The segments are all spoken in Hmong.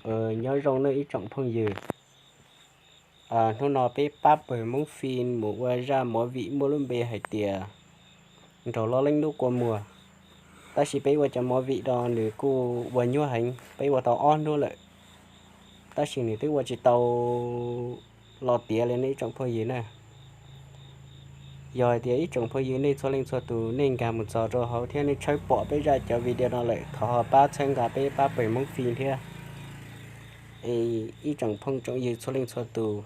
Nyob zoo nej ib tsoom phooj ywg. Hnub no peb pab pawg Hmoob Fi mus ua zaj movie muaj lub npe hais tias Nraug Loj Leeb Lub Kua Muag. Tab sis peb ua cov movie no nws kuj ua nyuaj heev, peb ua tau ob hnub lawm, tab sis nws twb ua tsis tau los tiav li nej ib tsoom phooj ywg na. Yog hais tias ib tsoom phooj ywg nej txhua leej txhua tus nej nkag mus txog rau hauv thiab nej tshawb pom peb zaj cov video no lawm, thov ho pab txhawb nqa peb pab pawg Hmoob Fi thiab. Ib tsoom phooj tsoom ywg txhua leej txhua tus,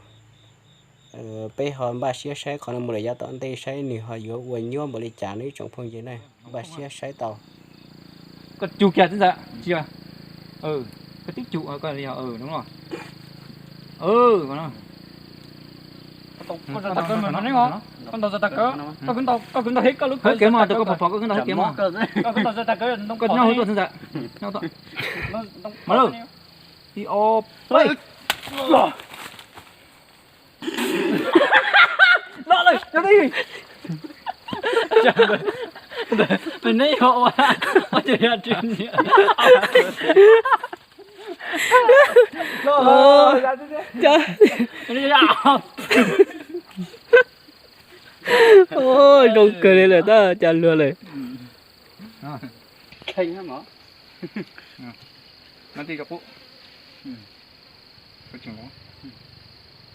peb ho npaj siab saib qhov no mus lawm yav tom ntej saib nws ho yuav ua nyuaj npaum li cas ne ib tsoom phooj ywg na. Npaj siab saib tau. Koj cug kiag twb ntxaws tsis yog? Koj twb cug, koj li yog, đúng rồi. Koj ntaus tag kawg mas, koj ntaus tag kawg, koj kwv ntaus hib koj lub kev mas, koj pom pom koj kwv ntaus hib kev mas. Koj nyob hauv tuaj twb ntxaws, nyob hauv tuaj. Mas lawm, ib ob peb. Los lawm, cov neb ho ua, ua cas yog tsis nyiam. Zoo kawg li lawm tab cas luag lawm.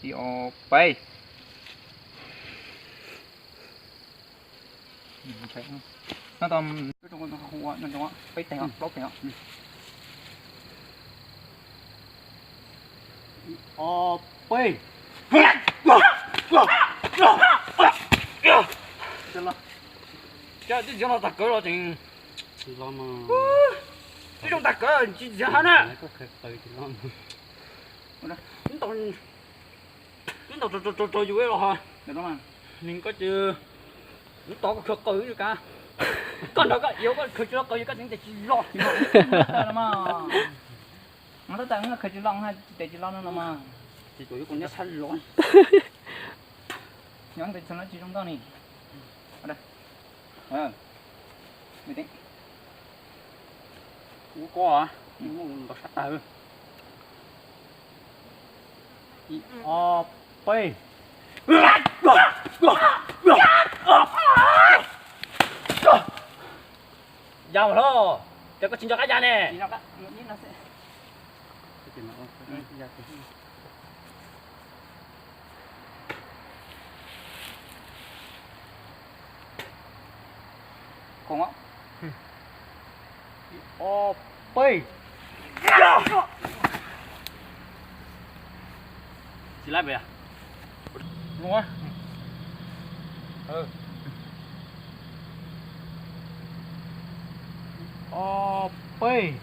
Ib ob peb. Peb teg, plaub teg. Ib ob peb. Twb tsis los tag kawg los tseem, twb zoo tag kawg tsis txiav hab na. Twb ntaus rau rau yus los ho, nws koj tsis, twb tau koj khaws qaws li ka, koj nrog koj yuav koj khaws tsis tau qaws yus koj tseem tes tsis los. Tab tas khaws tsis los, tsis tes tsis los no los mas. Tsis tuaj yuav kuv nyob sab los. Nyob ntawd tsis zoo nkauj ni. Kuv ko, muaj ntau sab tag. Ib ob peb. Ya mas hlob, cas koj tsis nco qab ya ne? Ob peb. Tsis laib pes. Ob peb.